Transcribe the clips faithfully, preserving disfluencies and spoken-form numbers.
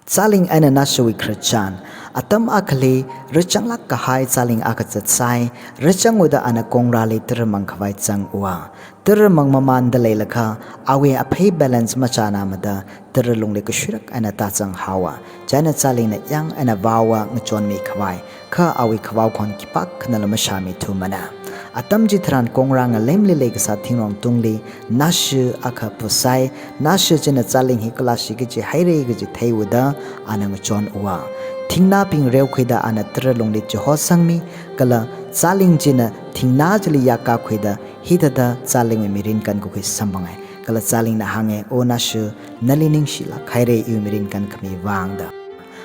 Zaling eina Nashawui khararchan. Atam akhali rāzanglāk kahai zaling akha zatsai, rāzanghaoda ana kongrāli tara mangkhavai zanghaowa. Tara mangmamānda leilakha, awui aphei balance machānāmada, tara lungli kashuirak eina tāzanghaowa. Chieina zalingna yāng eina vaowa ngachonmikhavai, kha awui khavao khon khipākhanala mashāmithumana. Atam chitharan kongrā ngalemli leikasā thingrong tungli Nasha akha pusai, Nasha china zaling hi kalashi kaji haira kaji theihaoda ana ngachonhaowa. Thingnābing reokhuida ana tara lungli chihosangmi, kala zaling china thingnā chili yākkakhuida, hithāda zalingwui mirin kankakhui samphangai. Kala zalingna hānga, "O Nasha, nali ningshilāk haira iwui mirin kankhami vang" da.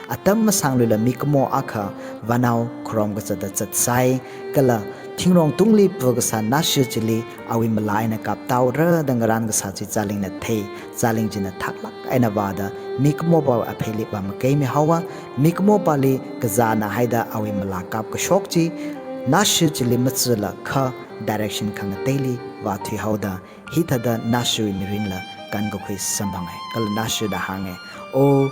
Atam masangluila mikumo akha vānao kharom kazata zatsai, kala thingrong tungli pukasā Nasha chili awui malā eina kaptāhaora da ngarān kasā chi zalingna thei, zaling china thaklāk eina vāda mikumopawui apheili vāmakeimihaowa. Mikumopali kazāna haida awui malā kapkashok chi Nasha chili mazala kha direction khangateili vāthuihaoda, hithāda Nashawui mirinla kankakhui samphangai. Kala Nashana hānga, "O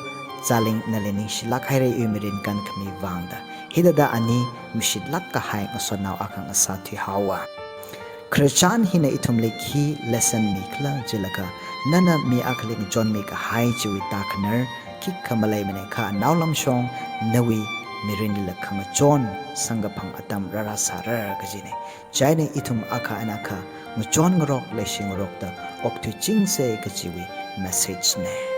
zaling, nali ningshilāk haira iwui mirin kankhami vang" da. Hithāda ani mishitlāk kahai ngasotnao akha ngasāthuihaowa. Khararchan hina ithumli khi lesson mikhala jilaga, nana mi akhali ngachonmi kahai chiwui tākhanar khikha maleimana, kha anaolamshong nawui mirinlila khangachon samkaphang atam rārāsāra kajina. Chieina ithum akha eina akha ngachon ngarok, leishi ngarokda okthuichingsa kajiwui message na.